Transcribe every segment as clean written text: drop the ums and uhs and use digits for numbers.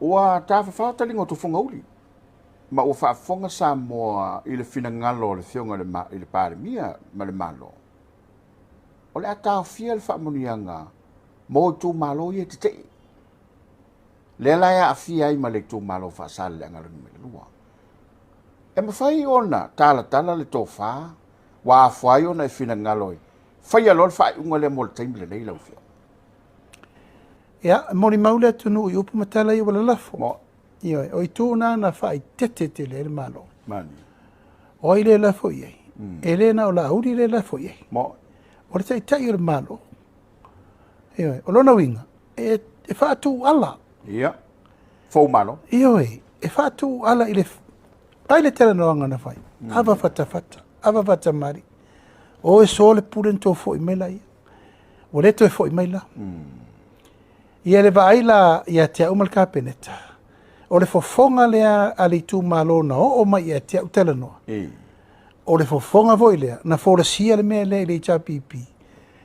Ua tafafao taliga o Tufugauli, ma ua faafofoga Samoa i le finagalo o le Afioga i le Palemia ma le Malo, o le a taofia le faamanuiaga mo itumalo ia e tetee. Lea la e aafia ai ma le itumalo o Faasaleleaga Nu.2. E mafai ona talatala le tofa ua afua ai ona e finagalo e faia loa le faaiuga lea mo le taimi lenei lau Afioga. Ia, e molimau le atunuu i upu ma tala ia ua lalafo. Mo. Ioe, o itu na na faaeteete tele ai le Malo. Mani. O ai lea e lafo i ai? E le na o Laauli lea e lafo i ai. Mo. O le Taitai o le Malo. Ioe, o lona uiga, e, e faatuala. Ia. Fou malo. Ioe, e faatuala i le ai le talanoaga na fai. Ava fatafata, ava fatamali. O e soa le pule na tou foi mai laia. Ua le toe foi mai la. Ia le vaai la ia te au ma le Kapeneta, o le fofoga lea a le itumalo na oo mai ia te au talanoa. O le fofoga foi lea na folasia le mea lea i le HRPP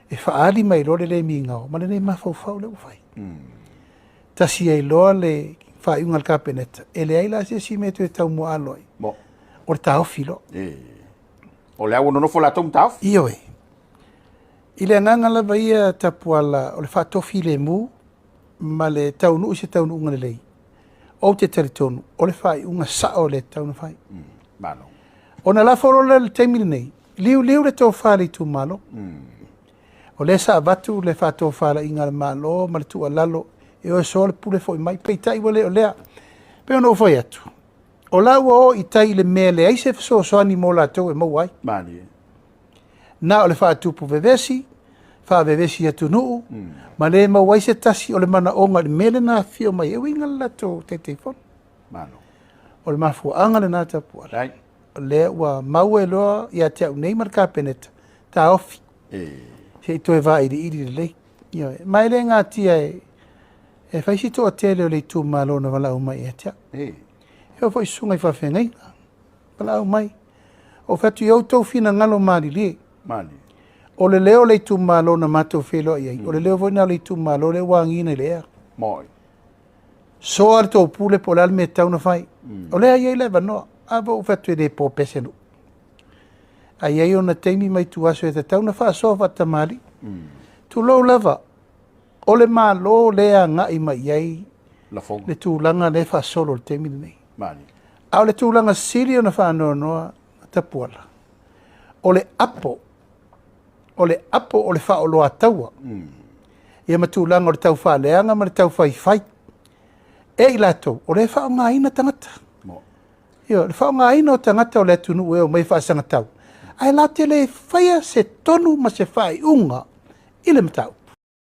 e faaali mai loa le le migao ma lenei mafaufau lea ua fai. Tasi ai loa le faaiuga a le Kapeneta, e leai la se isi mea e toe taumuaalo ai. Mo. O le taofi loa. O lea ua nonofo latou ma taofi. Ioe. I le agaga lava ia Tapuala o le faatofilemu ma le taunuu i se taunuuga lelei, ou te talitonu o le faaiuga sao lea e tatau ona fai. Malo. Ona lafo loa lea i le taimi lenei, liuliu le tofa a le itumalo. O lea sa avatu le faatofalaiga a le Malo ma le tuualalo e o e soa le pule foi mai, peitai ua le o lea. Pei ona ou fai atu, o la ua o i tai i le mea e leai se fesoasoani mo latou e maua ai. Malie. Na o le faatupu vevesi, faavevesi atunuu, ma le maua ai se tasi o le manaoga i le mea lea na afifio mai ai, e uiga le latou Taitaifono. Malo. O le mafuaaga lena Tapuala. Right. O lea ua mau ai loa ia te au nei ma le Kapeneta, taofi. Se i toe vailiili lelei. Ioe. Ma e le gatia e, e fai si toatele o le itumalo na valaau mai ia te au. E oo foi i susuga i faafeagaiga, valaau mai. Ou fai atu i outou finagalo malilie. Malilie. O le leo o le itumalo na matou feiloai ai, o le leo foi lena o le itumalo lea ua agiina i le ea. Moi. Soa le tou pule po o le a le mea e tatau ona fai. O lea e i ai le avanoa. A ua ou fai atu e le popese nuu. A i ai ona taimi ma ituaso e tatau ona faasoa faatamalii. Tulou lava, o le Malo lea e agai mai i ai Lafoga. le tulaga lea e faasolo i le taimi lenei. Malilie. A o le tulaga sili ona faanoanoa Tapuala, o le apo, o le apo o le faaoloataua. Ia ma tulaga o le taufaaleaga ma le taufaifai e i latou, o lea e faaaogaina tagata. Mo. Ioe, le faaaogaina o tagata o le atunuu e omai faasagatau, ae latou te le faia se tonu ma se faaiuga i le mataupu.